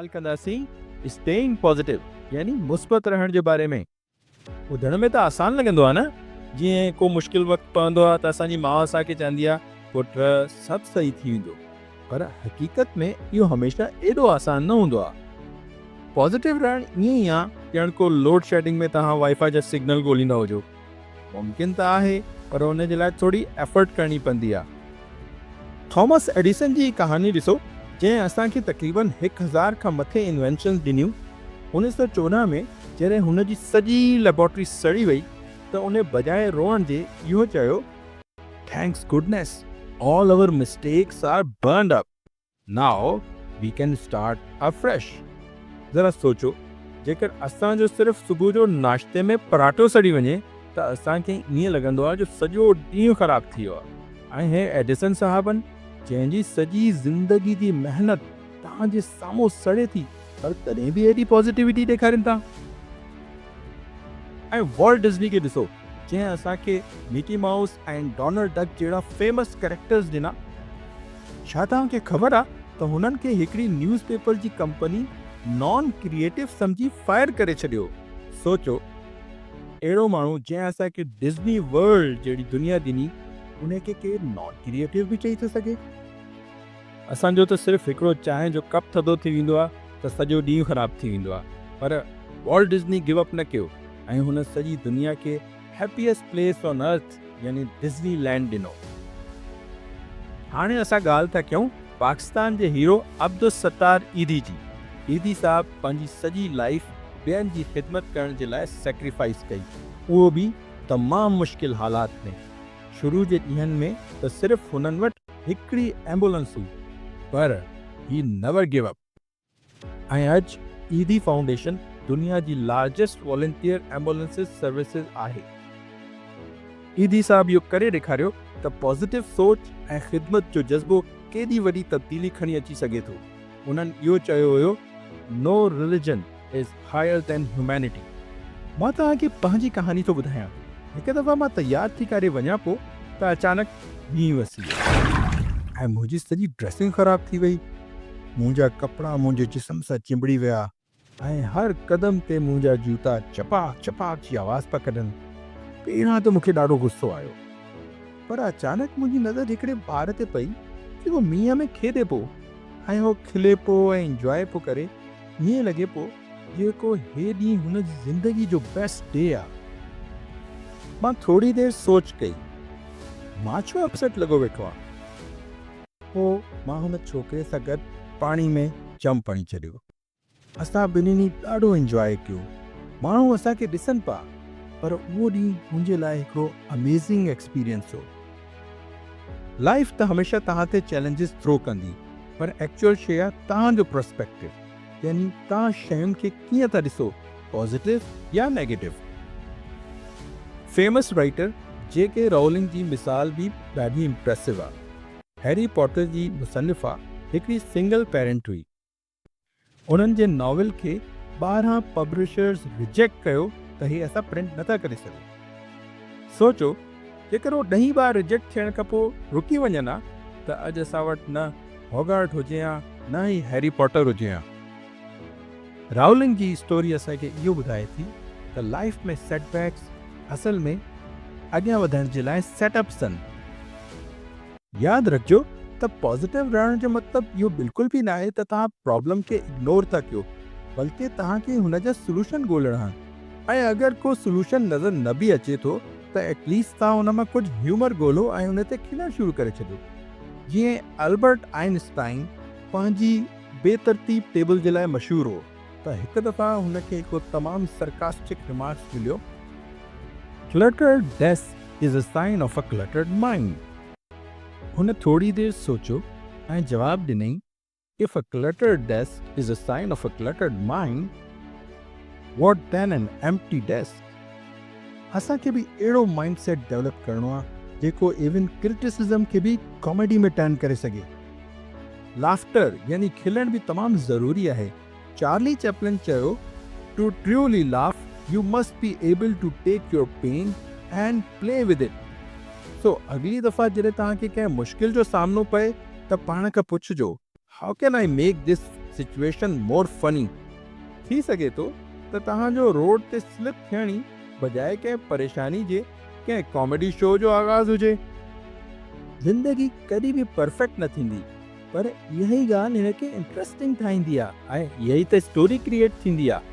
ڳالهه ڪنداسين اسٽيئنگ پازيٽو يعني مثبت رهڻ جي باري ۾. ٻڌڻ ۾ ته آسان لڳندو آهي نه، جيئن ڪو مشڪل وقت پوندو آهي ته اسان جي ماء اسان کي چوندي آهي پٽ سڀ صحيح ٿي ويندو، پر حقيقت ۾ اهو هميشه ايڏو آسان نه هوندو آهي. پازيٽو رهڻ ائين ئي آهي ڄڻ ڪو لوڊ شيڊنگ ۾ توهان وائي فائي جا سگنل ڳوليندا هجو. ممڪن ته آهي پر ان جي لاء ٿوري ايفرٽ ڪرڻي پوندي آهي. ٿامس ايڊيسن جي ڪهاڻي ڏسو جنهن اسان کي تقريبن 1000 کان مٿي انوينشنز ڏنيون. 1914 ۾ جڏهن هن جي سڄي ليبارٽري سڙي وئي ته ان بجاء روئڻ جي اهو چيو. Thanks goodness all our mistakes are burned up. Now we can start afresh. ذرا سوچو جيڪر اسان جو صرف صبح جو ناشتي ۾ پراٺو سڙي وڃي ته اسان کي ائين لڳندو آهي جو سڄو ڏينهن خراب ٿي ويو آهي ۽ هي ايڊيسن صاحبن جنهن جي سڄي زندگي جي محنت توهان جي سامهون سڙي ٿي پر تڏهن به ايڏي پازيٽيوٽي ڏيکارين ٿا. ۽ والٽ ڊزني کي ڏسو جنهن اسان کي مڪي مائوس ۽ ڊونلڊ ڊڪ جهڙا فيمس ڪريڪٽرز ڏنا. ڇا توهان کي خبر آ ته هنن کي هڪڙي نيوز پيپر جي ڪمپني نان ڪريئيٽو سمجهي فائر ڪري ڇڏيو. سوچو اهڙو ماڻهو جنهن اسان کي ڊزني ورلڊ جهڙي دنيا ڏني ان کي ڪير نان ڪريئيٽو به چئي ٿو سگهي. اسان جو ته صرف هڪڙو چانهه جو ڪپ ٿڌو ٿي ويندو آ ته سڄو ڏينهن خراب ٿي ويندو آ پر والٽ ڊزني گيو اپ نه ڪيو ۽ هن سڄي دنيا کي هيپيئسٽ پليس آن ارٿ يعني ڊزني لينڊ ڏنو. هاڻي اسان ڳالهه ٿا ڪيون پاڪستان جي هيرو عبدالستار ايڌي جي. ايڌي صاحب پنهنجي سڄي لائيف ٻين جي خدمت ڪرڻ جي لاء سيڪريفائيس ڪئي اهو به تمام مشڪل حالات ۾. شروع جي ڏينهن ۾ ته صرف هنن وٽ هڪڙي ايمبولنس هئي پر هي نيور گيو اپ. ۽ اڄ ايڌي فائونڊيشن دنيا جي لارجسٽ والنٽيئر ايمبولنسز سروسز آهي. ايڌي صاحب اهو ڪري ڏيکاريو ته پازيٽو سوچ ۽ خدمت جو جذبو ڪيڏي وڏي تبديلي کڻي اچي سگهي ٿو. انهن اهو چيو هيو No religion is higher than humanity. مان توهان کي پنهنجي ڪهاڻي ٿو ٻڌايان. هڪ دفعا مان تيار ٿي ڪاڏي وڃان پيو ته اچانڪ مينهن وسي ويو ۽ منهنجي سڄي ڊريسنگ خراب ٿي وئي. منهنجا ڪپڙا منهنجي جسم سان چنبڙي ويا ۽ هر قدم تي منهنجا جوتا چپاڪ چپاڪ جي آواز پيا ڪڍن. پهريان ته مون کي ڏاڍو غصو آيو، پر اچانڪ منهنجي نظر هڪڙي ٻار تي پئي جيڪو مينهن ۾ کيڏي پيو ۽ هو کلي پيو ۽ انجواء پيو ڪري. ائين لڳي پيو جيئن ڪو هي ڏينهن هن جي زندگي جو بيسٽ ڊي آ. مان ٿوري دير سوچ ڪئي، مان ڇو اپسيٽ لڳو ويٺو آن؟ پوء مان هن ڇوڪري سان گڏ پاڻي ۾ جمپ هڻي ڇڏيو. اسان ٻنهي ڏاڍو انجواء ڪيو. ماڻهو اسان کي ڏسن پيا، پر اهو ڏينهن منهنجي لاء هڪڙو اميزنگ ايڪسپيرينس هو. لائيف ته هميشه توهان تي چئلينجز ٿرو ڪندي، پر ايڪچوئل شيء آهي توهان جو پرسپيڪٽو، يعني توهان شين کي ڪيئن ٿا ڏسو، پازيٽو يا negative. Famous writer J K Rowling جي مثال به ڏاڍي امپريسو آ. هيري پوٽر جي مصنفه هڪڙي سنگل پيرنٽ هئي. انهن جي ناول کي 12 پبلشرز ريجيڪٽ ڪيو ته هي اسان پرنٽ نٿا ڪري سگهون. سوچو جيڪر هو ڏهين بار ريجيڪٽ ٿيڻ کان پوء رڪي وڃن ها ته اڄ اسان وٽ نه هوگارٽ هجي ها نه ئي هيري پوٽر هجي ها. رائولنگ جي اسٽوري اسان کي اهو ٻڌائي ٿي ته لائيف ۾ سيٽ بيڪس اصل ۾ اڳيان وڌڻ جي لاء سيٽ اپس آهن. ياد رکجو ته پازيٽو رهڻ جو مطلب اهو بلڪل به ناهي ته توهان پرابلم کي اگنور ٿا ڪيو بلڪه توهان کي هن جا سلوشن ڳولڻا آهن ۽ اگر ڪو سلوشن نظر نه به اچي ٿو ته ايٽ ليسٽ توهان ان مان ڪجهه هيومر ڳولهو ۽ ان تي کلڻ شروع ڪري ڇڏيو. جيئن البرٽ آئن اسٽائن پنهنجي بي ترتيب ٽيبل جي لاء مشهور هو ته هڪ دفعا هن کي هڪ تمام سرڪاسٽڪ ريمارڪس مليو، Cluttered desk is a sign of a cluttered mind. هن ٿوري دير سوچيو ۽ جواب ڏنائين، If a cluttered desk is a sign of a cluttered mind, what then an empty desk? اسان کي به اهڙو مائنڊ سيٽ ڊولپ ڪرڻو آهي جيڪو ايون ڪرٽيسزم کي به ڪاميڊي ۾ ٽرن ڪري سگهي. لافٽر يعني کلڻ به تمام ضروري آهي. چارلي چيپلن چيو، To truly laugh, you must be able to take your pain and play with it. سو اڳلي دفعا جڏهن توهان کي ڪنهن مشڪل جو سامنو پئي ته پاڻ کان پڇجو، How can I make this situation more funny. ٿي سگهي ٿو ته توهان جو روڊ تي سلپ ٿيڻ ئي بجاء ڪنهن پريشاني جي ڪنهن ڪاميڊي شو جو آغاز هجي. زندگي ڪڏهن به پرفيڪٽ نه ٿيندي پر اها ئي ڳالهه هن کي انٽريسٽنگ ٺاهيندي آهي ۽ اها ئي ته اسٽوري ڪريئيٽ ٿيندي آهي.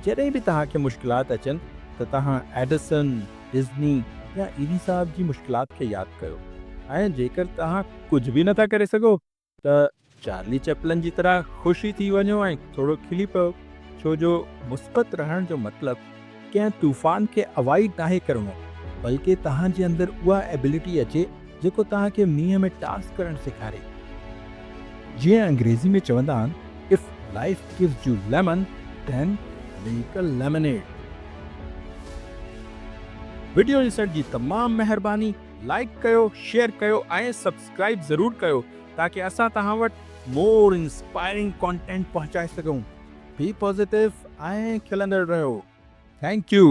جڏهن به توهان کي مشڪلات اچن ته توهان ايڊيسن، ڊزني يا ايڌي صاحب جي مشڪلات کي ياد ڪيو ۽ جيڪر توهان ڪجهه به نٿا ڪري سگهو ته چارلي چيپلن جي طرح خوش ئي ٿي وڃو ۽ ٿورو کلي پئو، ڇو جو مثبت رهڻ جو مطلب ڪنهن طوفان کي اوائيڊ ناهي ڪرڻو، بلڪه توهان جي اندر اها ايبلٽي اچي جيڪو توهان کي مينهن ۾ ڊانس ڪرڻ سيکاري. جيئن انگريزي ۾ چوندا آهن If life gives you lemon then make a lemonade. Video ڏسڻ جي تمام مهرباني. لائيڪ ڪيو شيئر ڪيو ۽ سبسڪرائيب ضرور ڪيو تاڪه اسان توهان وٽ مور انسپائرنگ ڪانٽينٽ پهچائي سگهون. بي پازيٽو ۽ کلندڙ رهيو. Thank you.